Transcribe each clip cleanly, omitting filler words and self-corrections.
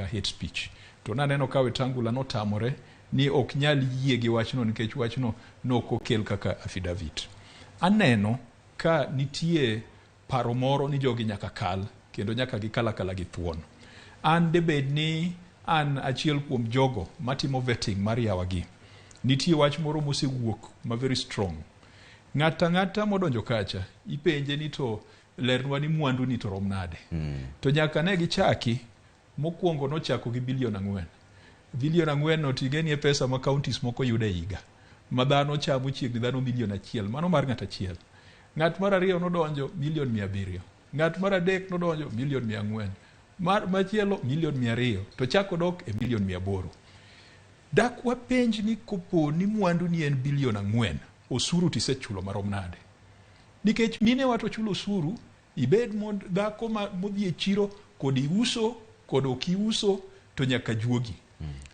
kaka hate speech. To naneno ka Wetangula notamore ni ok nyal yie gi wachno nikech wachno nok okel kaka affidavit. Aneno ka nitie paro moro ni jogi nyaka kal kendo nyaka gikal akala gi thuon. An debed ni an achiel kuom jogo matimo vetting mar yawagi. Nitie wach moro mosewuok ma very strong. Ng'ato ang'ata modonjo kacha ipenje ni to lernwa ni mwandu ni to rom nade. To nyaka ne gichaki mokwongo nochako gi bilion 4. Bilion 4 no ting'e ni e pesa ma counties moko yudo e higa. Ma dhano chamo chiegni dhano milion 1. Mano mar ng'at achiel. Ng'at mar ariyo nodonjo milion 700. Ng'at mar adek nodonjo milion 400. Mar machielo milion 200. To chako dok e milion 800. Dak wapenj ni kopo ni mwandu ni en bilion 4, osuru tisechulo marom nade? Nikech minewa to chulo osuru, ibed mond dhako ma modhi e chiro kod iuso kod ok iuso to nyaka juogi.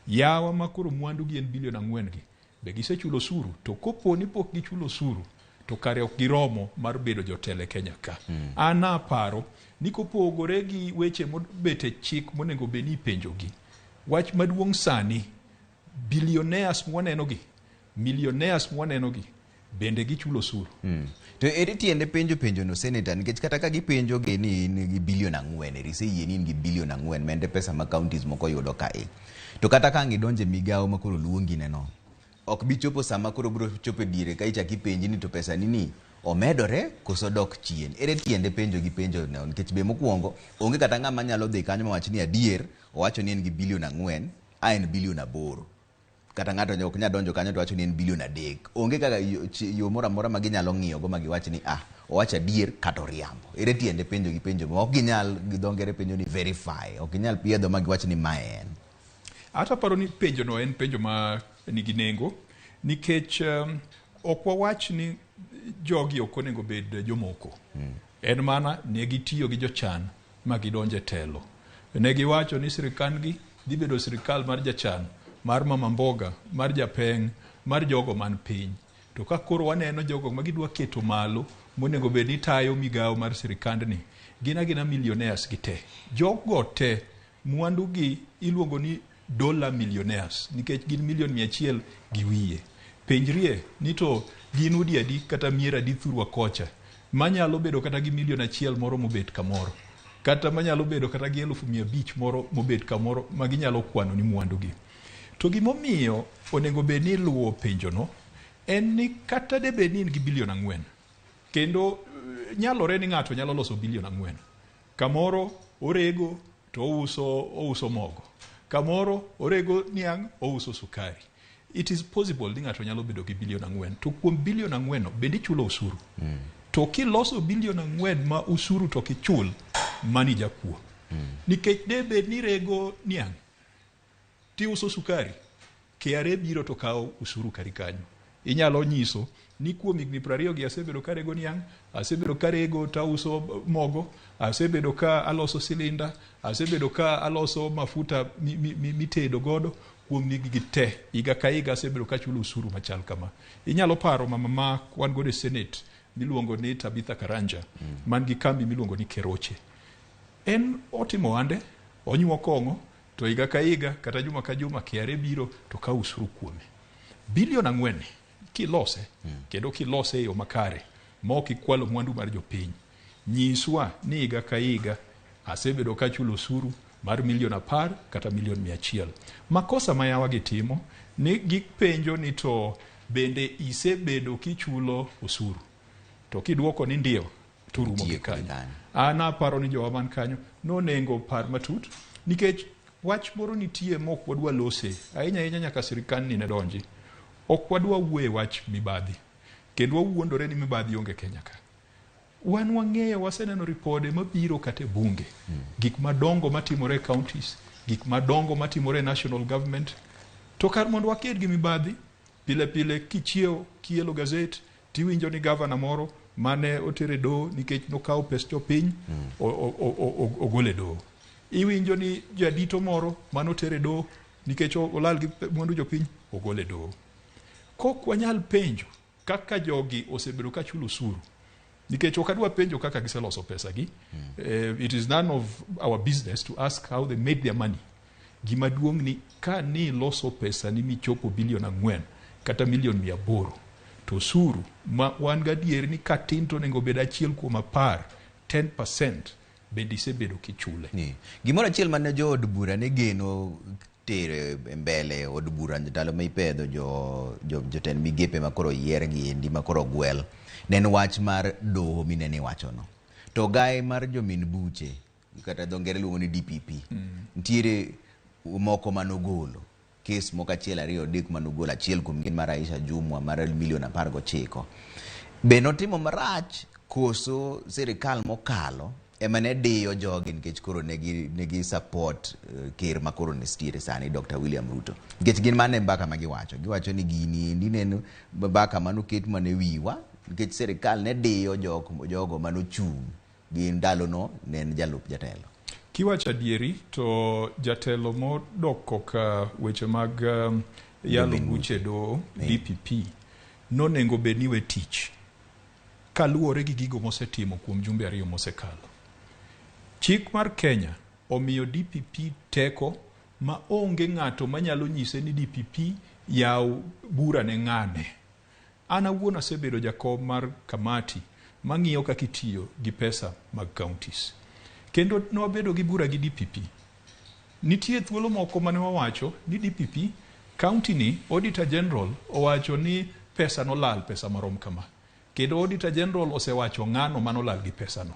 Yawa ma koro mwandu gi en bilion 4 gi, be gisechulo osuru? To kopo ni pok gichulo osuru, to kare ok giromo mar bedo jotelo e Kenya ka. An aparo ni kopogore gi weche mobet e chik monego bed ni ipenjogi, wach maduong' sani, billionaires mwaneno gi, millionaires mwaneno gi, bende gichulo osuru. To ere tiende penjo penjo no senator nikech kata ka gipenjo gi ni in gi bilion 4 eri iseyie ni in gi bilion 4 mende pesa ma counties moko yudo kae to kata ka ang' idonje migawo ma koro luongi ne no ok bi chopo sama koro biro chopo e diere ka ichak ipenji ni to pesa ni ni omedore koso dok chien ere tiende penjo gi penjo no nikech be mokwongo onge kata ng'ama nyalo dhi kanyo mawach ni adier owacho ni en gi bilion 4 a en bilion 8 kata ng'ato ok nyal donjo kanyo to wacho ni en bilion 3 onge kaka yo moro amora ma ginyalo ng'iyo go ma giwach ni ah owacho adier kata oriambo ere tiende penjo gi penjo ma ok ginyal gi dho ngere penjo ni verify ok ginyal piedho ma giwach ni mae en. Ata paro ni penjo no en penjo ma nigi nengo nikech ok wawach ni jogi ok onego bed jomoko. En mana ne gitiyo gi jochan ma gidonjo e telo. Ne giwacho ni sirikandgi dhi bedo sirikal mar jachan, mar mama mboga, mar japeng', mar jogo man piny. To ka koro waneno jogo ma gidwa keto malo monego bed ni tayo migawo mar sirikandni, gin agina millionaires gi te. Jogo te mwandu gi iluongo ni dollar millionaires nikech gin milion 100 gi wiye. Penjrie ni to gin udi adi kata mier adi thurwa kocha manyalo bedo kata gi milion 1 moro mobet kamoro kata manyalo bedo kata gi 500,000 moro mobet kamoro ma ginyalo kwano ni mwandu gi. To gimomiyo onego bed ni iluwo penjono en ni kata debed ni in gi bilion 4 kendo nyalore ni ng'ato nyalo loso bilion 4 kamoro orego to ouso mogo, kamoro orego niang' ouso sukari. It is possible ni ng'ato nyalo bedo gi bilion 4 to kuom bilion 4 no bende ichulo osuru. To kiloso bilion 4 ma osuru to kichul, mani jakuo. Nikech debed ni rego niang' tiuso sukari, KRA biro to kawo osuru kari kanyo. Inyalo nyiso ni kuom higni 20 gi asebedo ka rego niang', asebedo ka rego tauso mogo, asebedo ka aloso silinda, asebedo ka aloso mafuta mitedo godo kuom higni te. Higa ka higa asebedo ka achulo osuru machal kama. Inyalo paro mama ma wan godo e Senate miluongo ni Tabitha Karanja, man gi kambi miluongo ni Keroche. En otimo ohande, onyuo kong'o, to higa ka higa kata juma ka juma KRA biro to kawo osuru kuome. Bilion 4 ni kilose kendo kilose e yo makare ma ok ikwalo mwandu mar jopiny, nyiswa ni higa ka higa asebedo ka achulo osuru mar milion 10 kata milion 100. Makosa ma yawa gitimo ni gipenjo ni to bende isebedo kichulo osuru, to kiduoko ni ndio to rumo gi kanyo. An aparo ni jowa man kanyo nonengo par matut nikech wach moro nitie mok wadwa lose ahinya ahinya nyaka sirikal ni ne donji. Ok wadwa wuoye wach mibadhi kendo wawuondore ni mibadhi onge Kenya ka. Wan wang'eyo, waseneno ripode mabiro kata e bunge, gik madongo matimore e counties, gik madongo matimore e national government. To kar mondo waked gi mibadhi, pile pile kichiewo kielo gazet tiwinjo ni gavana moro mane oter e doho nikech nokawo pes jopiny ogol e doho. Iwinjo ni jadito moro mane oter e doho nikech olal gi mwandu jopiny ogol e doho. Kok wanyal penjo kaka jogi osebedo ka chulo osuru nikech ok adwa penjo kaka giseloso pesa gi. It is none of our business to ask how they made their money. Gima duong' ni ka ni loso pesa ni michopo bilion 4 kata milion 800, to osuru ma wan gadier ni katin to onego bed 1 kuom 10, 10%, bende isebedo kichule. Ni. Gimoro achiel mane jood bura ne geno tero e mbele od bura ndalo ma ipedho jotend migepe ma koro oyier gi endi ma koro ogwel ne en wach mar doho minene iwachono. To gai mar jomin buche kata dho ngere luongo ni DPP nitiere moko manogolo kes moko 1, 2, 3 manogolo, achiel kuom gin mar Aisha Jumwa mar milion 19. Be notimo marach koso sirikal mokalo ema ne diyo jogi nikech koro negi support ker ma koro nitiere sani Dr. William Ruto, nikech gin mane mbaka ma giwacho ni gini endi ne en mbaka manoket mana e wiwa nikech sirikal ne diyo jogo manochung' gi ndalono ne en jalup jatelo. Kiwacho adieri to jatelo modok koka weche mag yalo Jomin buche e doho, DPP, nonego bed ni we tich kaluwore gi gigo mosetimo kuom jumbe 2 mosekalo. Chik mar Kenya omiyo DPP teko ma onge ng'ato manyalo nyise ni DPP yaw bura ne ng'ane. An awuon asebedo jakom mar kamati mang'iyo kaka itiyo gi pesa mag counties. Kendo nwabedo gi bura gi DPP. Nitie thuolo moko mane wawacho ni DPP county ni Auditor General owacho ni pesa nolal, pesa marom kama. Kendo Auditor General osewacho ng'ano manolal gi pesa no.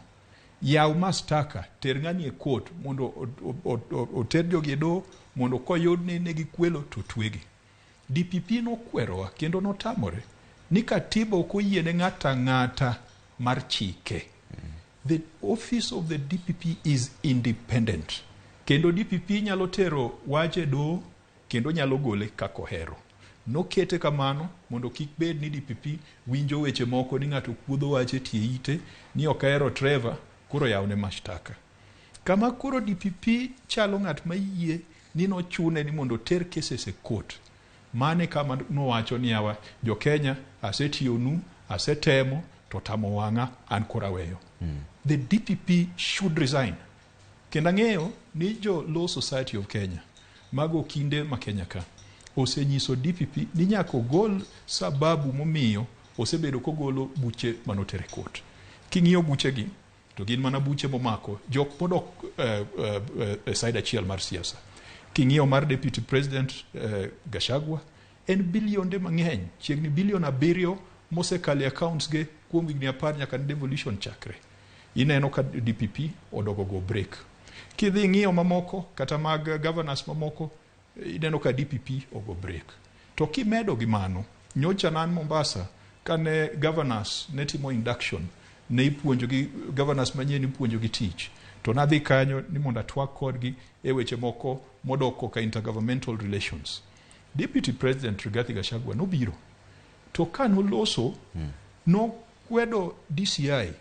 Yaw mashtaka, ter ng'ani e court mondo oter jogi e doho mondo koyud ni ne gikwelo to twegi. DPP nokwerowa kendo notamore ni katiba ok oyiene ng'ato ang'ata mar chike. The office of the DPP is independent. Kendo DPP nyalo tero wach e doho kendo nyalo gole kaka ohero. Nokete kamano mondo kik bed ni DPP winjo weche moko ni ng'ato kuodho wach e tie ite ni ok ahero Trevor, koro yawne mashtaka. Kama koro DPP chalo ng'at mayie ni nochune ni mondo oter cases e court. Mane kama nowacho ni yawa jo Kenya asetiyonu, asetemo to tamo wang'a, an koro aweyo. The DPP should resign. Kendo ang'eyo ni jo Law Society of Kenya mago kinde ma Kenya ka osenyiso DPP ni nyaka ogol sababu momiyo osebedo kogolo buche manoter e court. King'iyo buchegi to gin mana buche momako jok modok e side achiel mar siasa. King'iyo mar Deputy President Gachagua, en bilionde mang'eny, chiegni bilion 7 mosekalo e accounts ge kuom higni 10 nyaka ne devolution chakre. Ineno ka DPP odogo go break. Kidhi ing'iyo mamoko kata mag governors mamoko, ineno ka DPP ogo break. To kimedo gi mano, nyocha nan Mombasa kane governors ne timo induction, ne ipuonjo gi governors manyien, ipuonjo gi tich. To nadhi kanyo ni mondo atwak kodgi e weche moko modok koka intergovernmental relations. Deputy President Rigathi Gachagua nobiro. To ka noloso, nokwedo DCI,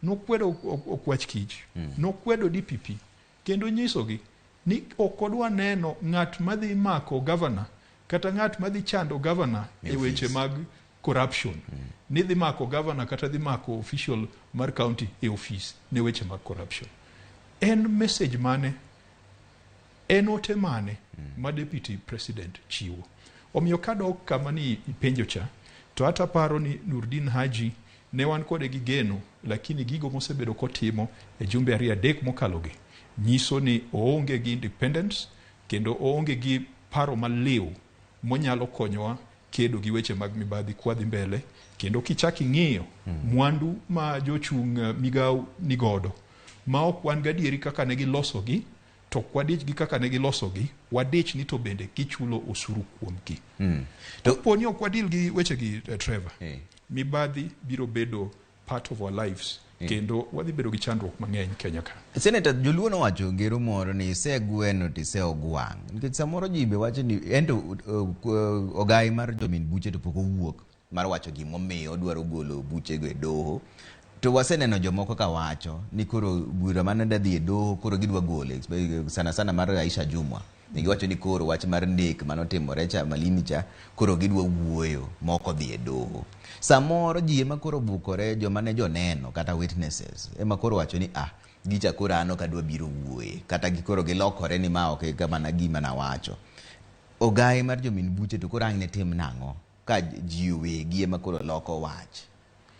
nokwedo Okwach Kich, nokwedo DPP, kendo nyisogi ni ok odwa neno ng'at madhi mako governor kata ng'at madhi chando governor e weche mag corruption. Ni dhi mako governor kata dhi mako official mar county e office ne weche mag corruption. En message mane, en ote mane ma Deputy President chiwo? Omiyo kadok kama ni ipenjo cha, to hata paro ni Nurdin Haji ne wan kode gi geno, lakini gigo mosebedo kotimo e jumbe 2 3 mokalogi nyiso ni oonge gi independence kendo oonge gi paro maliw monyalo konyowa kedo gi weche mag mibadhi kwadhi mbele. Kendo kichak ing'iyo mwandu ma jochung' migawo nigodo ma ok wan gadieri kaka ne gilosogi, to ok wadich gi kaka ne gilosogi, wadich ni to bende gichulo osuru kuomgi. To kapo ni ok wadil gi wechegi, Trevor, mibadhi biro bedo part of our lives kendo wadhi bedo gi chandruok mang'eny Kenya ka. Senator, joluo nowacho ngero moro ni ise gweno to ise ogwang', nikech samoro ji be wacho ni ento ogai mar jomin buche to pok owuok mar wacho gimomiyo odwaro golo buchego e doho, to waseneno jomoko ka wacho ni koro bura mane dhi e doho koro gidwa gole, sana sana mar Aisha Jumwa. Ne giwacho ni koro wach mar nek manotimore cha Malindi cha koro gidwa wuoyo moko dhi e doho. Samoro ji ema koro bukore, joma ne joneno kata witnesses ema koro wacho ni ah Gicha koro an ok adwa biro wuoye. Kata gikoro gilokore ni ma ok e mana gima nawacho. Ogaye mar jomin buche to koro ang' ne tim nang'o? Ka ji owegi ema koro loko wach.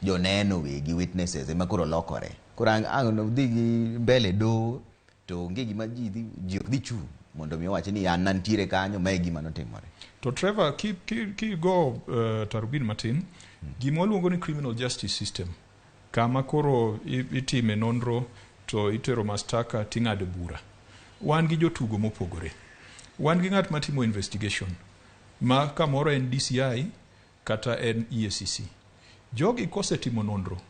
Joneno wegi, witnesses ema koro lokore. Koro ang' ang' dhi gi mbele doho to onge gima ji dhi ji ok dhi chung' mondo mi owach ni an nantiere kanyo ma e gima notimore. To Trevor, ki, ki, ki go tarubin matin, gima waluongo ni criminal justice system, kama koro itime nonro to itero mastaka ting'ado bura. Wan gi jotugo mopogore. Wan gi ng'at matimo investigation, ma kamoro en DCI kata en EACC. Jogi kosetimo nonro,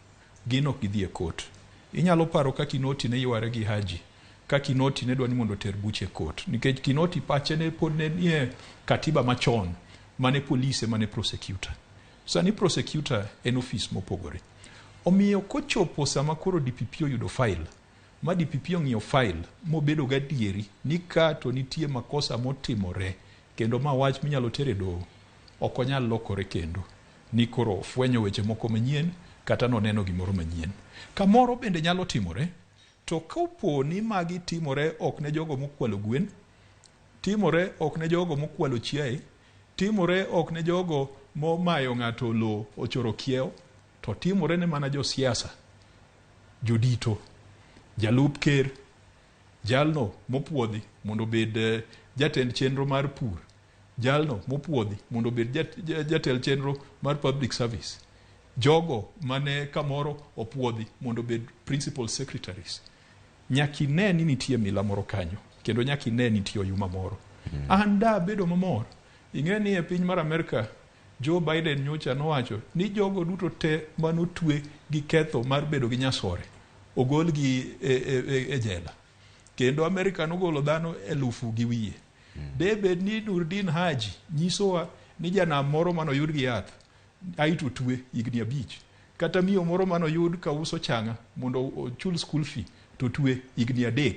gin ok gidhi e court. Inyalo paro ka Kinoti ne yware gi Haji, ka Kinoti ne dwa ni mondo oter buche e court. Nikech Kinoti pache ne pod ne nie katiba machon, mane polise mane prosecutor. Sani prosecutor en ofis mopogore. Omiyo kochopo sama koro DPP oyudo file, ma DPP ong'iyo file mobedo gadieri ni ka to nitie makosa motimore kendo ma wach minyalo ter e doho, ok onyal lokore kendo ni koro ofwenyo weche moko manyien kata noneno gimoro manyien. Kamoro bende nyalo timore, to kopo ni magi timore ok ne jogo mokwalo gwen, timore ok ne jogo mokwalo chiaye, timore ok ne jogo momayo ng'ato lowo ochoro kiewo, to timore ne mana josiasa, jodito, jalup ker, jalno mopuodhi mondo obed jatend chenro mar pur, jalno mopuodhi mondo obed jatend chenro mar public service, jogo mane kamoro opuodhi mondo obed principal secretaries. Nyaka ine ni nitie mila moro kanyo, kendo nyaka ine ni nitie oyuma moro. An da bedo mamor. Ing'e ni e piny mar Amerka, Joe Biden nyocha nowacho ni jogo duto te manotwe gi ketho mar bedo gi nyasore ogolgi e jela. Kendo Amerika nogolo dhano 1,200. De bed ni Nurdin Haji nyisowa ni janam moro manoyud gi yath aito twe higni 5, kata miyo moro manoyud ka uso changa mondo ochul school fee to twe higni 3,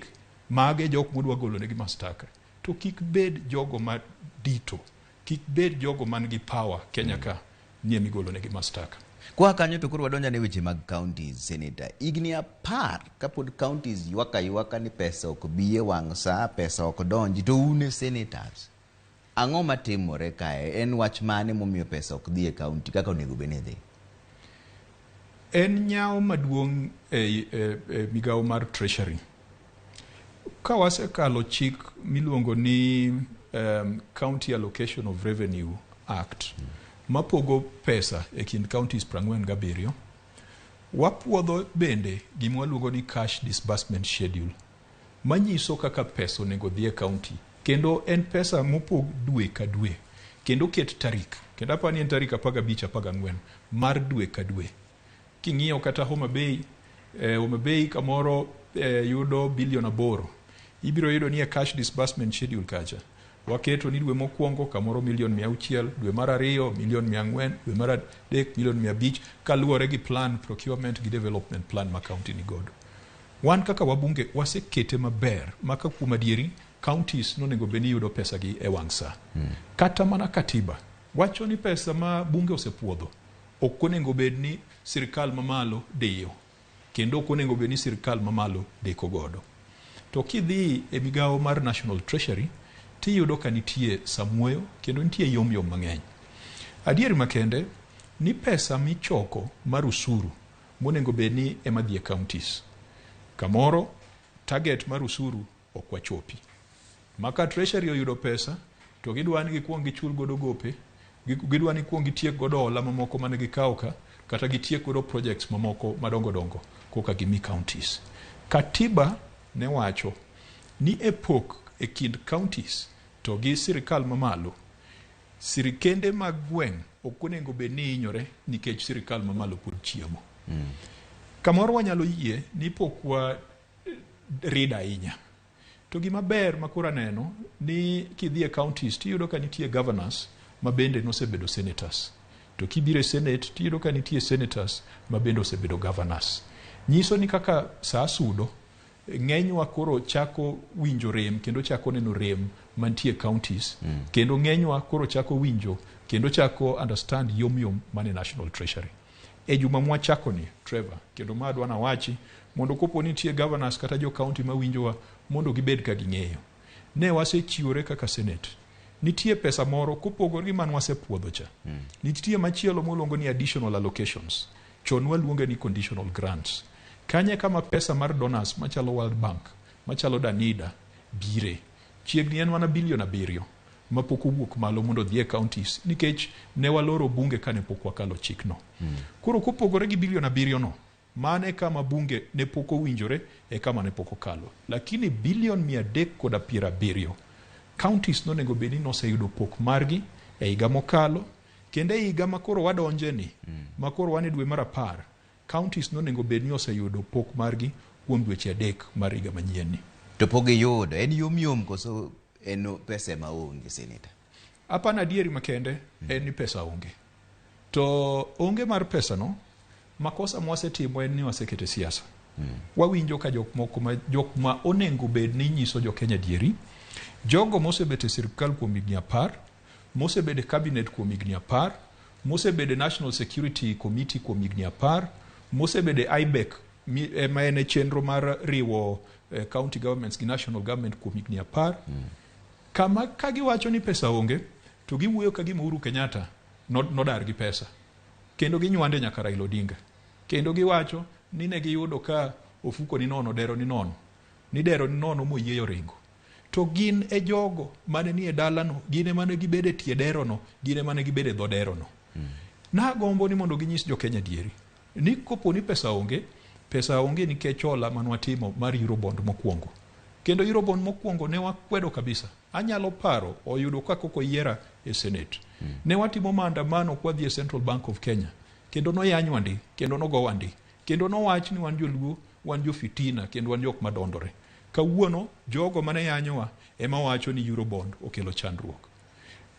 mage jok modwa golo negi mastaka. To kik bed jogo ma dito, kik bed jogo man gi power Kenya ka nie migolo negi mastaka. Kwa kanyo to koro wadonjo ne weche mag counties, Senator. Higni 10 kapod counties ywak aywaka ni pesa ok bi e wang' saa, pesa ok donji, to un e senators. Ang'o matimore kae? En wach mane momiyo pesa ok dhi e county kaka onego bed ni dhi? En nyawo maduong' e migawo mar Treasury. Ka wasekalo chik miluongo ni County Allocation of Revenue Act, mapogo pesa e kind counties 47, wapuodho bende gima waluongo ni cash disbursement schedule, manyiso kaka pesa onego dhi e county, kendo en pesa mopog dwe ka dwe, kendo ket tarik, kendo aparo ni en tarik 15 14 mar dwe ka dwe. King'iyo kata Homa Bay, Homa Bay kamoro yudo bilion 8, ibiro yudo ni e cash disbursement schedule kacha waketo ni dwe mokwongo kamoro milion 600, dwe mar ariyo milion 400, dwe mar adek milion 500, kaluwore gi plan procurement gi development plan ma county ni godo. Wan kaka wabunge wasekete maber ma ka kuom adieri counties nonego bed ni yudo pesa gi e wang' sa. Kata mana katiba wacho ni pesa ma bunge osepuodho ok onego bed ni sirikal mamalo diyo, kendo ok onego bed ni sirikal mamalo deko godo. To kidhi e migawo mar National Treasury tiyudo ka nitie samuoyo kendo nitie yom yom mang'eny. Adier makende ni pesa michoko mar usuru monego bed ni ema dhi e counties. Kamoro target mar usuru ok wachopi. Ma ka Treasury oyudo pesa to gidwa ni gikuong gichul godo gope, gidwa ni kuong gitiek godo hola mamoko mane gikawo ka, kata gitiek godo projects mamoko madongo dongo koka gimi counties. Katiba ne wacho ni e pok e kind counties to gi sirikal mamalo, sirikende mag gweng' ok onego bed ni hinyore nikech sirikal mamalo pod chiemo. Kamoro wanyalo yie ni pok wa rid ahinya. To gima ber ma koro aneno ni kidhi e counties tiyudo ka nitie governors ma bende nosebedo senators. To kibiro e senate tiyudo ka nitie senators ma bende osebedo governors. Nyiso ni kaka saa sudo, ng'enywa koro chako winjo rem kendo chako neno rem mantie counties, kendo ng'enywa koro chako winjo kendo chako understand yom yom mane National Treasury. E juma mwachakoni, Trevor, kendo ma adwa nawachi mondo kopo nitie governors kata jo county mawinjowa mondo gibed ka ging'eyo. Ne wasechiwore kaka Senate. Nitie pesa moro kopogore gi mane wasepuodho cha. Nitie machielo moluongo ni additional allocations. Chon waluonge ni conditional grants. Kanye kama pesa mar donors machalo World Bank, machalo Danida bire. Chiegni en mana bilion 7 mapok owuok malo mondo odhi e counties nikech ne waloro bunge kane pok wakalo chikno. Koro kopogore gi bilion 7 no, mane kama bunge ne pok owinjore e kama ne pok okalo. Lakini bilion 370 counties nonego bed ni noseyudo pok margi e higa mokalo, kendo e higa makoro wadonje ni, makoro wan e dwe mar 10, counties nonego bed ni oseyudo pok margi kuom dweche 3 mar higa manyien ni. To pok giyudo, en yom yom koso en pesa ema onge, Senator? Apana adieri makende en ni pesa onge. To onge mar pesa no, makosa mwasetimo en ni wasekete siasa. Wawinjo ka jok moko ma jok ma onego bed ni nyiso jo Kenya adieri, jogo mosebet e sirkal kuom higni 10, mosebet e cabinet kuom higni 10, mosebet e National Security Committee kuom higni 10, mosebet e IBEC ema en e chenro mar riwo county governments gi national government kuom higni 10. Kama ka giwacho ni pesa onge, to giwuoyo ka gima Uhuru Kenyatta nodar gi pesa. Kendo ginywande nyaka Raila Odinga. Kendo giwacho ni ne giyudo ka ofuko ni nono, dero ni nono. Ni dero ni nono moyieyo ringo. To gin e jogo mane nie dalano, gin ema ne gibedo e tie derono, gin ema ne gibedo e dho derono. Nagombo ni mondo ginyis jo Kenya adieri. Ni kopo ni pesa onge, pesa onge nikech hola mane watimo mar Eurobond mokwongo. Kendo Eurobond mokwongo ne wakwedo kabisa. Anyalo paro oyudo ka koko yiera e Senate. Ne watimo maandamano kwadhi e Central Bank of Kenya. Kendo noyanywa ndi, kendo nogowa ndi. Kendo nowach ni wan joluo, wan jo fitina, kendo wan jok madondore. Kawuono, jogo mane yanyowa ema wacho ni Eurobond okelo chandruok.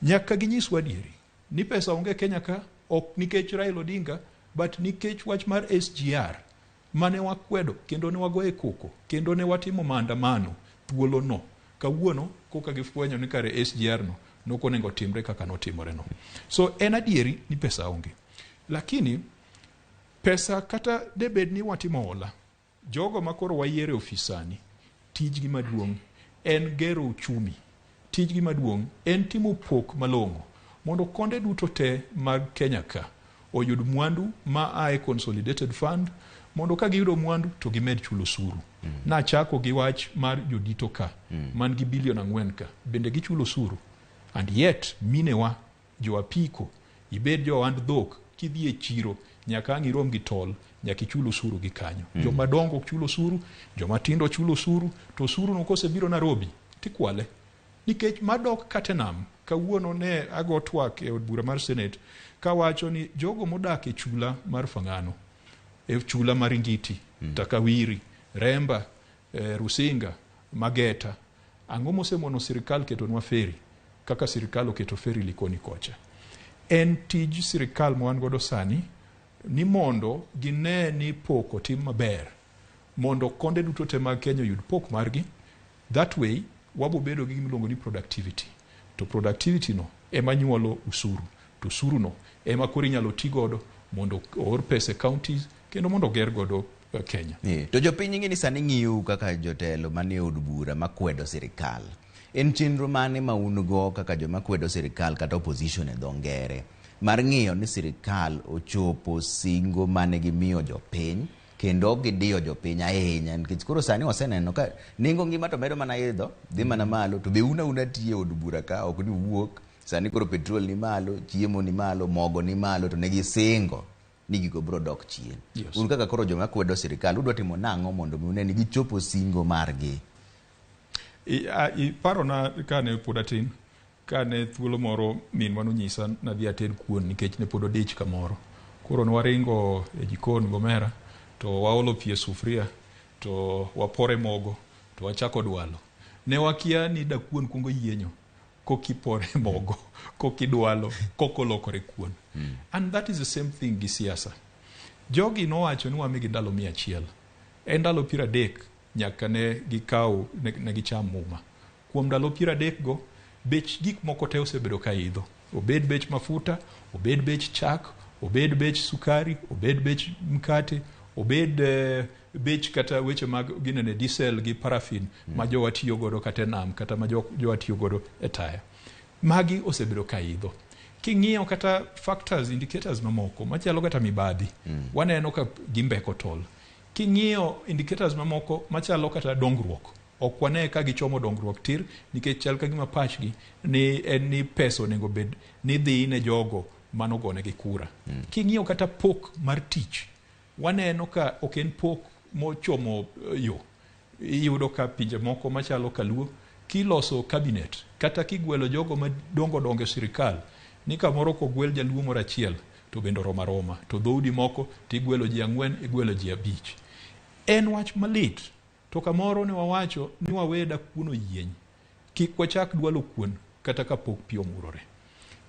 Nyaka ginyiswa adieri ni pesa onge Kenya ka, ok nikech Raila Odinga, but nikech wach mar SGR mane wakwedo kendo ne wagoye koko kendo ne watimo maandamano thuolo no. Kawuono koka gifwenyo ni kare SGR no nokonego timre kaka notimore no. So en adieri ni pesa onge. Lakini pesa kata debed ni watimo hola, jogo makoro wayiero e ofis sani, tijgi maduong' en gero uchumi. Tijgi maduong' en timo pok malong'o mondo konde duto te mag Kenya ka oyud mwandu ma ae Consolidated Fund, mondo ka giyudo mwandu to gimed chulo osuru. Nachako gi wach mar jodito ka, man gi bilion 4 ka, bende gichulo osuru. And yet minewa, jo apiko, ibed jo ohand dhok, kidhi e chiro nyaka ang' irom gi tol, nyaka ichul osuru gi kanyo. Joma dongo chulo osuru, joma tindo chulo osuru, to osuru no kosebiro Nairobi tikwale. Nikech madok kata nam, kawuono ne ago twak e od bura mar Senate kawacho ni jogo modak e chula mar Fang'ano, e chula mar Ingiti, Takawiri, Remba, Rusinga, Mageta, ang'o mosemono sirikal ketonwa feri kaka sirikal oketo feri Likoni kocha? En tij sirikal ma wan godo sani ni mondo gine ni pok otim maber, mondo konde duto te mag Kenya oyud pok margi. That way wabo bedo gi gima iluongo ni productivity. To productivity no ema nyuolo usuru. To usuru no ema koro inyalo ti godo mondo oor pesa e counties kendo mondo oger godo Kenya. To jopiny ng'e ni sani ng'iyou kaka jotelo manie od bura makwedo sirikal. En chenro mane ma un go kaka joma kwedo sirikal kata opposition e dho ngere mar ng'iyo ni sirikal ochopo singo mane gimiyo jopiny kendo ok gidiyo jopiny ahinya, nikech koro sani waseneno ka nengo ngima to medo mana idho, dhi mana malo, to be un auna tiyo e od bura ka ok ni wuok. Sani koro petrol ni malo, chiemo ni malo, mogo ni malo, to ne gisingo ni gigo biro dok chien. Un kaka koro joma kwedo sirikal, udwa timo nang'o mondo mi une ni gichopo singo margi? Iparona kane pod atin, kane thuolo moro minwa nonyisa nadhi ated kuon nikech ne pod odich kamoro. Koro nwaringo e jikon gomera to waolo pi e sufria to wapore mogo to wachako dwalo. Ne wakia ni dakuon kuongo yienyo kokipore mogo, kokidwalo, kokolokore kuon. And that is the same thing gi siasa. Jogi nowacho ni wamigi ndalo 100. En ndalo 30 nyaka ne gikaw, ne gicham muma. Kuom ndalo 30 go, bech gik moko te osebedo ka idho. Obed bech mafuta, obed bech chak, Obed bech sukari, obed bech mkate, obed bech kata weche mag ginene diesel gi paraffin ma jowa tiyo godo kata e nam kata ma jowa tiyo godo e taya. Magi osebedo ka idho. King'iyo kata factors, indicators mamoko machalo kata mibadhi, waneno ka gimbeko tol. King'iyo indicators mamoko machalo kata dongruok, ok wane ka gichomo dongruok tir nikech chal ka gima pachgi ni en ni pesa onego bed ni dhi ne jogo manogonegi kura. King'iyo kata pok mar tich, waneno ka ok en pok mochomo yo. Iyudo ka pinje moko machalo kaluo, kiloso cabinet kata kigwelo jogo madongo dongo e sirikal, ni kamoro kogwel jaluo moro achiel to bende oromo aroma, to dhoudi moko tigwelo ji 4, igwelo ji 5. En wach malit, to kamoro ne wawacho ni wawe dakuon oyieny, kik wachak dwalo kuon kata kapok pi omurore.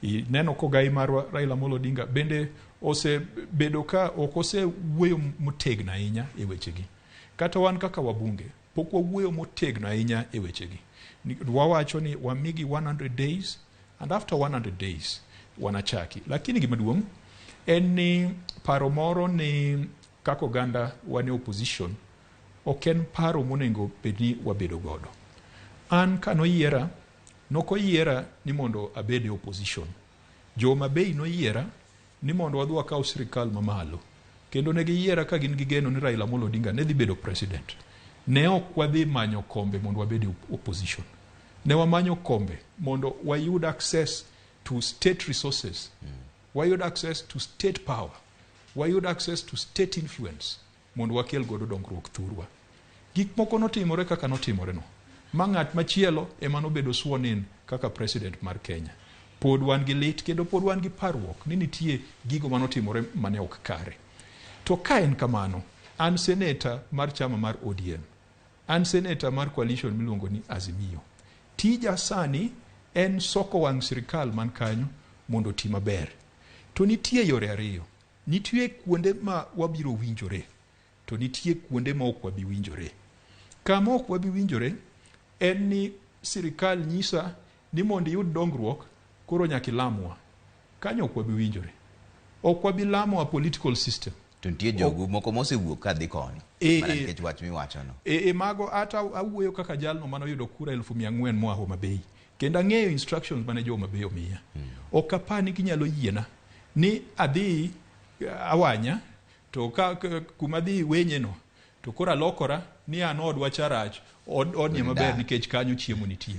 Ineno kogai marwa Raila Amolo Odinga bende osebedo ka ok osewuoyo motegno ahinya e wechegi. Kata wan kaka wabunge pok wawuoyo motegno ahinya e wechegi. Wawacho ni wamigi 100 days and after 100 days wanachaki. Lakini gima duong' en ni paro moro ni kaka oganda wan e opposition ok en paro monego bed ni wabedo godo. An kanoyiera, nokoyiera ni mondo abed e opposition. Jo Homa Bay noyiera ni mondo wadhi wakaw sirikal mamalo. Kendo ne giyiera ka gin gi geno ni Raila Amolo Odinga ne dhi bedo president. Ne ok wadhi manyo kombe mondo wabed e opposition. Ne wamanyo kombe mondo wayud access to state resources. Wayud access to state power. Wayud access to state influence mondo wakel godo dongruok thurwa. Gik moko notimore kaka notimore no. Ma ng'at machielo ema nobedo sworn in kaka president mar Kenya. Pod wan gi lit kendo pod wan gi parruok ni nitie gigo manotimore mane ok kare. To ka en kamano, an senator mar chama mar ODM. An senator mar coalition miluongo ni Azimio. Tija sani en soko wang' sirikal man kanyo mondo oti maber. To nitie yore ariyo. Nitie kuonde ma wabiro winjore, to nitie kuonde ma ok wabi winjore. Kama ok wabi winjore en ni sirikal nyisa ni mondo iyud dongruok koro nyaka ilamwa. Kanyo ok wabi winjore. Ok wabi lamo a political system. To nitie jogu moko mosewuok kadhi koni. Mana nikech wach miwachono. Mago ata awuoyo kaka jalno manoyudo kura 400,000 moa Homa Bay. Kendo ang'eyo instructions mane jo Homa Bay omiya. Ok apar ni ginyalo yiena ni adhi awanya to ka kuma dhi wenye no to koro alokora ni an odwa cha rach, odni maber nikech kanyo chiemo nitie.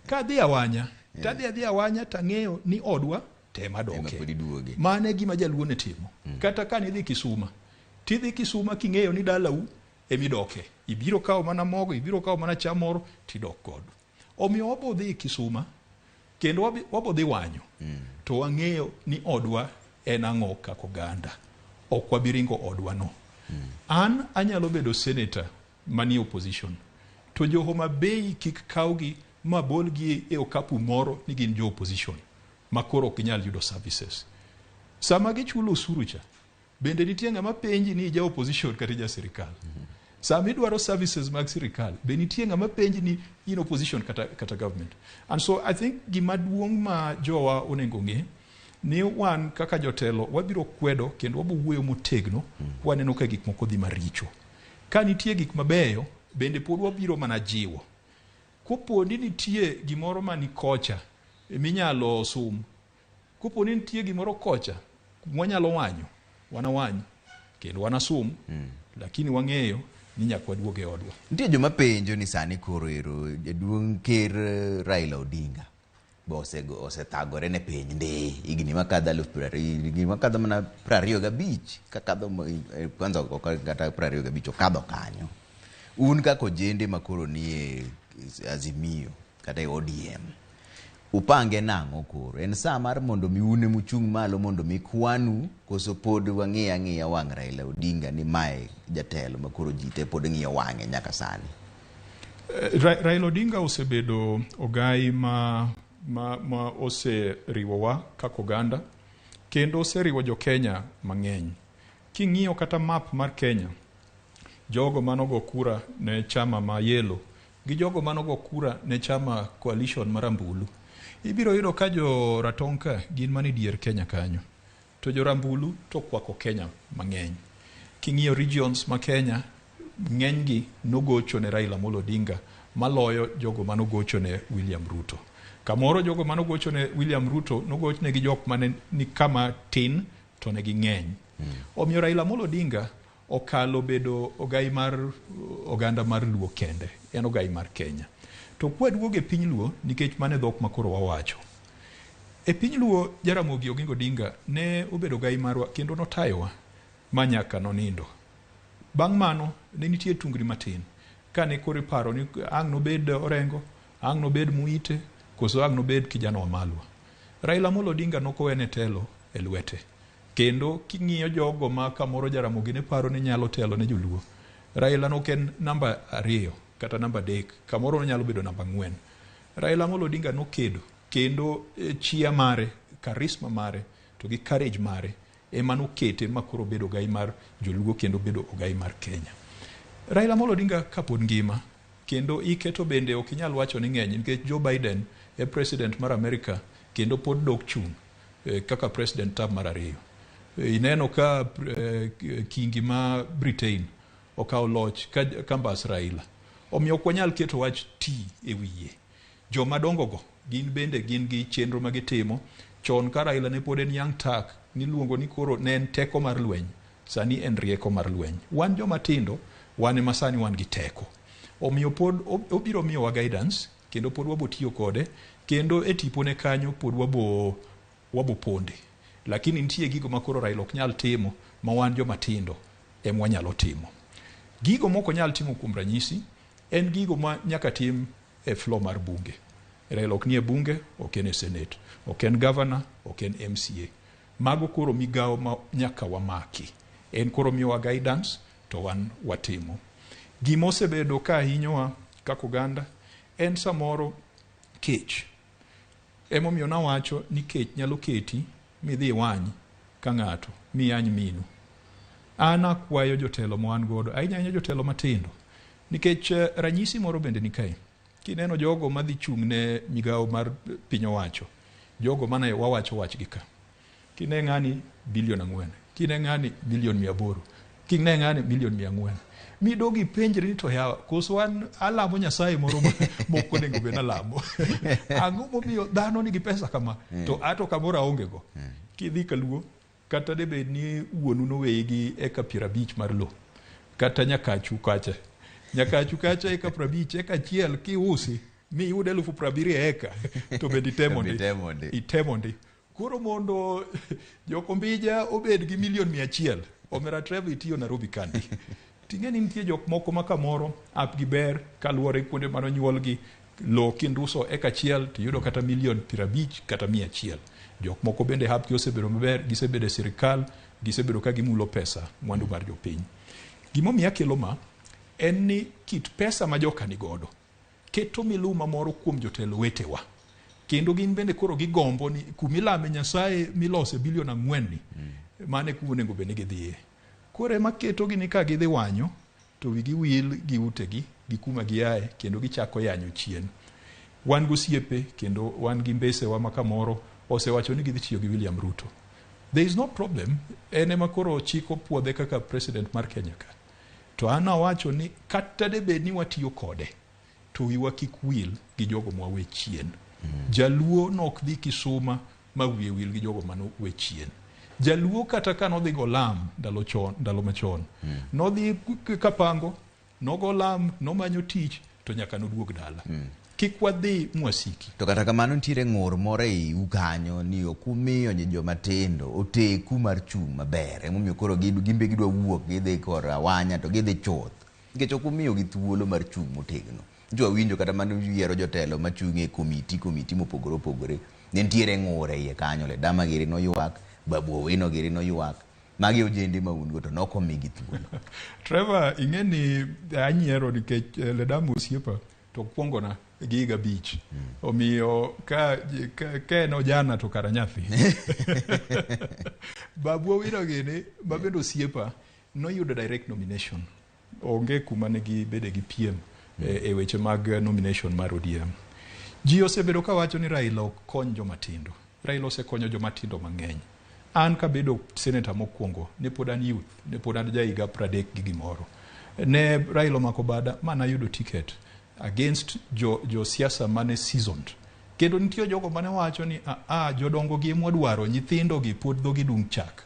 Ka adhi awanya, to adhi adhi awanya tang'eyo ni odwa tema doke. Mano e gima jaluo ne timo. Kata ka nidhi Kisuma, tidhi Kisuma king'eyo ni dalau emidoke. Ibiro kawo mana mogo, ibiro kawo mana cham moro tidok godo. Omiyo wabo dhi Kisuma kendo wabo dhi wanyo. To wang'eyo ni odwa en ang'o kaka oganda. Ok wabi ringo odwa no. An anyalo bedo senator manie opposition. To jo Homa Bay kik kawgi ma bolgi e okapu moro ni gin jo opposition ma koro ok ginyal yudo services. Sama gichulo osuru cha, bende nitie ng'ama penji ni ija opposition kata ija sirikal. Sama idwaro services mag sirikal, be nitie ng'ama penji ni in opposition kata government. And so I think gima duong' ma jowa onego ng'e ni wan kaka jotelo wabiro kwedo kendo wabo wuoyo motegno waneno ka gik moko dhi maricho. Ka nitie gik mabeyo, bende pod wabiro mana jiwo. Kopo ni nitie gimoro mani kocha minyalo sum, kopo ni nitie gimoro kocha mwanyalo wanyo, wanawany kendo wanasum, lakini wang'eyo ni nyaka waduog e odwa. Nitie joma penjo ni sani koro ero jaduong' ker Raila Odinga be osethagore ne piny ndi higni makadho 20,000, higni makadho mana 25 kakadho kwanza ok kata 25 okadho kanyo. Un kaka ojende makoro nie Azimio kata e ODM, upange nang'o koro? En saa mar mondo mi un emuchung' malo mondo mi kwanu, koso pod wang'iyo ang'iya wang' Raila Odinga ni mae jatelo ma koro ji te pod ng'iyo wang'e nyaka sani? Raila Odinga osebedo ogai ma oseriwowa kaka oganda kendo oseriwo jo Kenya mang'eny. King'iyo kata map mar Kenya, jogo manogo kura ne chama ma yellow gi jogo manogo kura ne chama coalition marambulu, ibiro yudo ka jo ratong' ka gin mana e dier Kenya kanyo. To jorambulu to okwako Kenya mang'eny. King'iyo regions ma Kenya, ng'enygi nogocho ne Raila Amolo Odinga maloyo jogo manogocho ne William Ruto. Kamoro jogo manogocho ne William Ruto nogochne gi jok mane ni kama tin to ne ging'eny. Omiyo Raila Amolo Odinga okalo bedo ogai mar oganda mar Luo kende, en ogai mar Kenya. To kwaduogo e piny Luo, nikech mano e dhok ma koro wawacho. E piny Luo, Jaramogi Oginga Odinga ne obedo ogai marwa kendo notayowa ma nyaka nonindo. Bang' mano, ne nitie tungni matin kane koro iparo ni ang' nobed Orengo, ang' nobed Muite, koso ang' nobed Kijana Wamalwa. Raila Amolo Odinga nokowene telo e lwete. Kendo king'iyo jogo ma kamoro Jaramogi ne paro ni nyalo telo ne joluo, Raila nok en namba 2 kata namba 3, kamoro nonyalo bedo namba 4. Raila Amolo Odinga nokedo kendo chia mare, charisma mare to gi courage mare ema nokete ma koro obedo ogai mar joluo kendo obedo ogai mar Kenya. Raila Amolo Odinga kapod ngima kendo ike to bende ok inyal wacho ni ng'eny nikech Joe Biden e president mar Amerika kendo pod dok chung' kaka president term mar 2. Ineno ka kingi ma Britain okawo loch ka mbas Raila. Omiyo ok wanyal keto wach ti e wiye. Joma dongo go gin bende gin gi chenro ma gitimo. Chon ka Raila ne pod en young Turk, niluongo ni koro ne en teko mar lweny, sani en rieko mar lweny. Wan joma tindo, wan ema sani wan gi teko. Omiyo pod obiro miyowa guidance, kendo pod wabo tiyo kode, kendo e tipone kanyo pod wabo ponde. Lakini nitie gigo ma koro Raila ok nyal timo, ma wan joma tindo ema wanyalo timo. Gigo mok onyal timo kuom ranyisi, en gigo ma nyaka tim e floor mar bunge. Raila ok nie bunge, ok en e senate, ok en governor, ok en MCA. Mago koro migawo ma nyaka wamaki. En koro miyowa guidance to wan watimo. Gima osebedo ka hinyowa kaka oganda en samoro kech. Emomiyo nawacho ni kech nyalo keti midhi iwany ka ng'ato, miyany minu. An akwayo jotelo ma wan godo, ahinya ahinya jotelo matindo, nikech ranyisi moro bende ni kae. Kineno jogo madhi chung' ne migawo mar piny owacho, jogo mane wawacho wachgi ka. Kine ng'ani bilion 4, kine ng'ani bilion 800, kine ng'ani milion 400. Midogi ipenjri ni to yawa, koso an alamo Nyasaye moro mok onego bed nalamo. Ang'o momiyo dhano nigi pesa kama, to ato kamoro aonge go. Kidhi Kaluo, kata debed ni wuonu noweyi gi eka 50 mar lowo, kata nyakachu kacha. Nyakachu kacha eka 50, eka 1 kiusi, miyud 70,000 eka, to bende itemo ndi. Itemo ndi. Koro mondo Jokombija obed gi milion 100, omera Trevor itiyo Nairobi kandi. Ting'e ni nitie jok moko ma kamoro ap gi ber kaluwore gi kuonde mane onyuolgi, lowo kinduso eka 1 tiyudo kata milion 50 kata 100. Jok moko bende hapgi osebedo maber, gisebedo e sirikal, gisebedo ka gimulo pesa, mwandu mar jopiny. Gimomiyo akelo ma, en ni kit pesa ma joka nigodo keto miluma moro kuom jotelo wetewa. Kendo gin bende koro gigombo ni kumilame Nyasaye milose bilion 4 ni, mane kuma onego bed ni gidhiye. Koro ema ketogi ni ka gidhi wanyo, to wigi wil gi utegi, gi kuma giaye, kendo gichako yanyo chien. Wan gosiepe, kendo wan gi mbesewa ma kamoro osewacho ni gidhi tiyo gi William Ruto. There is no problem, en ema koro chiko puodhe kaka president mar Kenya ka. To an awacho ni kata debed ni watiyo kode, to wiwa kik wil gi jogo mwawe chien. Jaluo nok dhi Kisuma ma wiye wil gi jogo manowe chien. Jaluo kata ka nodhi go lam ndalo machon, nodhi Kapango, nogo lam, nomanyo tich, to nyaka noduog dala. Kik wadhi mwasiki. To kata kamano nitiere ng'ur moro e iu kanyo ni ok umiyo joma tindo oteku mar chung' maber. Emomiyo koro gimbe gidwa wuok gidhi kor awanya to gidhi chuth. Nikech ok umiyogi thuolo mar chung' motegno. Njo awinjo kata mane uyiero jotelo machung' e komiti mopogore opogore. Ne nitiere ng'ur e iye kanyo, Ledama giri noywak, Babu Owino giri noywak. Magi ojende ma un go to nok omigi thuolo. Trevor, ing'e ni anyiero nikech Ledama osiepa to kuongona gi higa 5. Omiyo ka en ojana to kara nyathi. Babu Owino gini, ma bende osiepa, noyudo direct nomination. Onge kuma ne gibede gi piem e weche mag nomination mar ODM. Ji osebedo kawacho ni Raila ok kony joma tindo. Raila osekonyo joma tindo mang'eny. An kabedo senator mokwongo, ne pod an youth, ne pod an jahiga 30 gi gimoro. Ne Raila omako bada ma nayudo ticket against jo siasa mane seasoned. Kendo nitie jogo mane wacho ni a jodongo gi ema wadwaro, nyithindo gi pod dhogi dung' chak.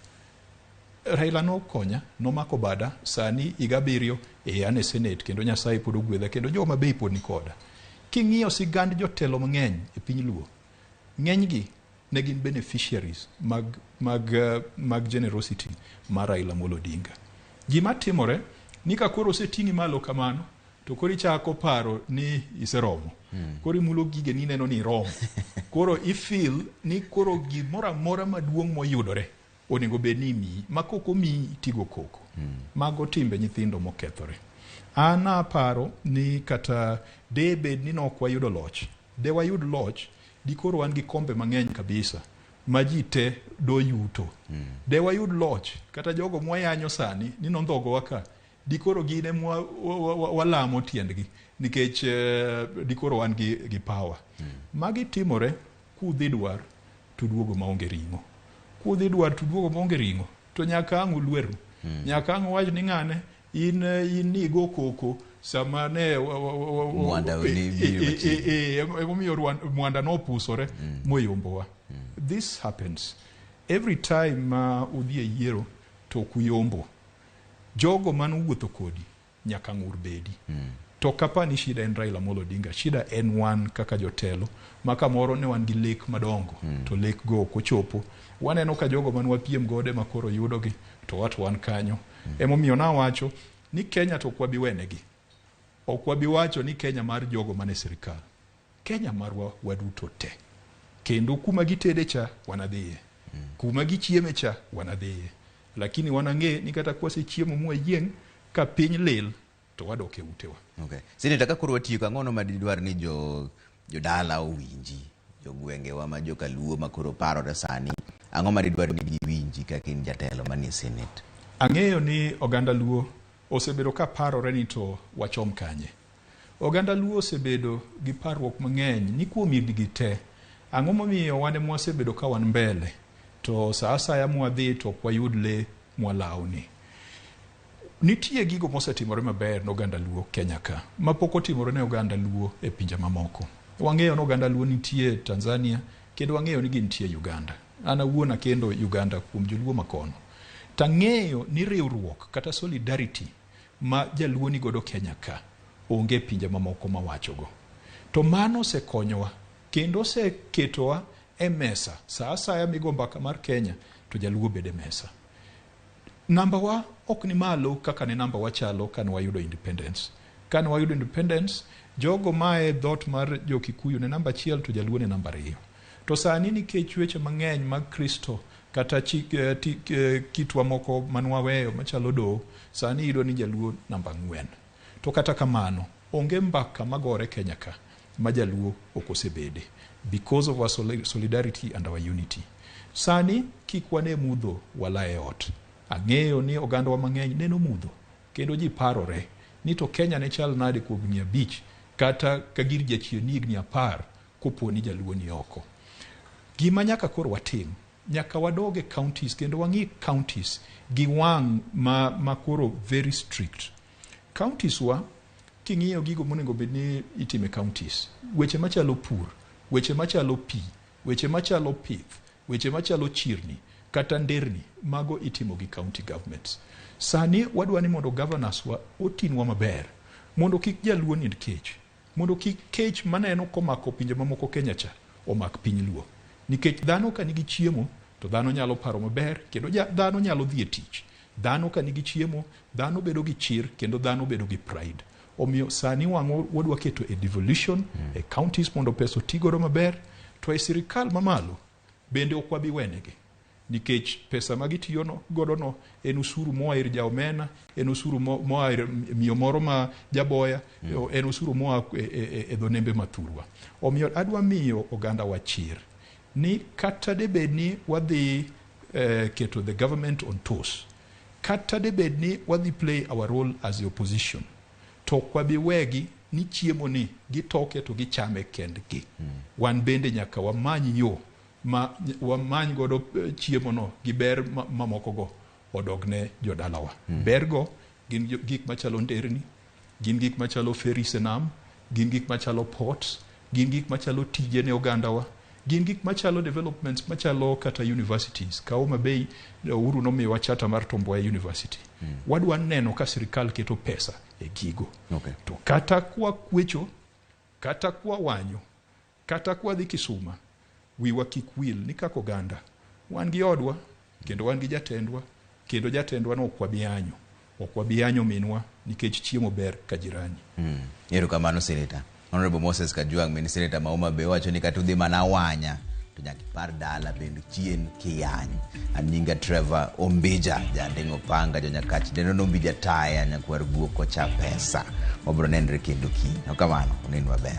Raila nokonya, nomako bada, sani higa 7 an e senate kendo Nyasaye pod ogwedha kendo jo Homa Bay pod nikoda. King'iyo sigand jotelo mang'eny e piny Luo, ng'enygi ne gin beneficiaries mag generosity mar Raila Amolo Odinga. Gima timore ni ka koro oseting'i malo kamano, to koro ichako paro ni iseromo. Koro imulo gige ni ineno ni iromo. Koro i feel ni koro gimoro amora maduong' moyudore onego bed ni imiyi, ma kok omiyi tigo koko. Mago timbe nyithindo mokethore. An aparo ni kata de bed ni nok wayudo loch, de wayud loch, dikoro wan gi kombe mang'eny kabisa ma ji te do yuto. De wayud loch, kata jogo mwayanyo sani ni nondhogowa ka, dikoro gin ema walamo tiendgi nikech dikoro wan gi power. Magi timore kudhi dwar to duogo maonge ring'o. Kudhi dwar to duogo maonge ring'o, to nyaka ang' ulweru. Nyaka ang' uwach ni ng'ane in nigo koko sama ne Mwanda ne biro machiegni. Emomiyo Mwanda nopusore moyombowa. This happens every time ma udhi e yiero to ok uyombo. Jogo manowuotho kodi nyaka ng'ur bedi. To kapa ni shida en Raila Amolo Odinga, shida en wan kaka jotelo ma kamoro ne wan gi lek madongo, to lek go ok ochopo. Waneno ka jogo man wapiem godo ema koro yudogi, to wat wan kanyo. Emomiyo nawacho ni Kenya to ok wabi wenegi. Ok wabi wacho ni Kenya mar jogo mane sirikal. Kenya marwa waduto te. Kendo kuma gitede cha wanadhiye. Kuma gichieme cha wanadhiye. Lakini wanang'e ni kata kwasechiemo mwayieng' ka piny lil to wadok e utewa. Okay. Senator, ka koro watieko, ang'ono ma didwar ni jodala owinji, jogwengewa ma jokaluo ma koro parore sani, ang'o ma didwar ni giwinji kaka in jatelo manie Senate? Ang'eyo ni oganda Luo osebedo ka parore ni to wachom kanye. Oganda Luo osebedo gi parruok mang'eny ni kuom higni te, ang'o momiyo wan ema wasebedo ka wan mbele to sa asaya mwadhi to ok wayud le mwalawni. Nitie gigo mosetimore maber ne oganda Luo Kenya ka, ma pok otimore ne oganda Luo e pinje mamoko. Wang'eyo ni oganda Luo nitie Tanzania, kendo wang'eyo ni gintie Uganda. An awuon akendo Uganda kuom joluo makono. Tang'eyo ni riwruok kata solidarity ma jaluo ni godo Kenya ka onge pinje mamoko mawachogo. To mano osekonyowa kendo oseketowa e mesa. Sa asaya migo mbaka mar Kenya to jaluo bedo e mesa. Namba wa ok ni malo kaka ne namba wa chalo kane wayudo independence. Kane wayudo independence, jogo mae dhoot mar jo Kikuyu ne namba 1 to jaluo ne namba 2. To sani nikech weche mang'eny mag Kristo kata kitwa moko manwaweyo machalo doho, sani iyudo ni jaluo namba 4. To kata kamano, onge mbaka magore Kenya ka ma jaluo ok osebede because of our solidarity and our unity. Sani kik wane mudho wala e ot. Ang'eyo ni ogandawa mang'eny neno mudho kendo ji parore ni to Kenya ne chal nade kuom higni 5 kata ka gir jachien ni higni 10 kopo ni jaluo ni oko. Gima nyaka koro watim, nyaka wadog e counties kendo wang'i counties gi wang' ma koro very strict. Counties wa, king'iyo gigo monego bed ni itime counties, weche machalo pur, weche machalo pi, weche machalo pith, weche machalo chirni, kata nderni, mago itimo gi county governments. Sani wadwa ni mondo governors wa otinwa maber, mondo kik jaluo nind kech, mondo kik kech maneno komako pinje mamoko Kenya cha omak piny Luo. Nikech dhano ka nigi chiemo, to dhano nyalo paro maber, kendo dhano nyalo dhi e tich. Dhano ka nigi chiemo, dhano bedo gi chir, kendo dhano bedo gi pride. Omiyo sani wang' wadwa keto e devolution, e counties mondo pesa oti godo maber, to e sirikal mamalo bende ok wabi wenegi. Nikech pesa ma gitiyo godo no en osuru moa ir ja omena, en osuru moa ir miyo moro ma jaboya, en osuru moa e dho nembe mathurwa. Omiyo adwa miyo oganda wa chir ni kata debed ni wadhi keto the government on toes, kata debed ni wadhi play our role as the opposition, to ok wabi wegi ni chiemo ni gitoke to gichame kendgi. Wan bende nyaka wamany yo ma wamany godo chiemo no gi ber mamoko go odog ne jodalawa. Ber go gin gik machalo nderni, gin gik machalo ferries e nam, gin gik machalo ports, gin gik machalo tije ne ogandawa, gin gik machalo developments machalo kata universities. Ka Homa Bay Uhuru nomiyowa charter mar Tom Mboya University. Wadwa neno ka sirikal keto pesa e gigo. To kata kwa kwecho, kata kwa wanyo, kata kwa dhi Kisuma, wiwa kik wil ni kaka oganda wan gi odwa kendo wan gi jatendwa, kendo jatendwa no ok wabi yanyo, ok wabi yanyo minwa nikech chiemo ber ka jirani. Erokamano Senator. Honorable Moses Kajwang' min Senator ma Homa Bay wacho ni kata udhi mana wanya to nyaka ipar dala bende chien kiyany. An nyinga Trevor Ombija, janding'o panga jonyakach dendo nombija taya nyakwar guok kocha pesa. Wabro nenre kendo kiny. Okamano, onen maber.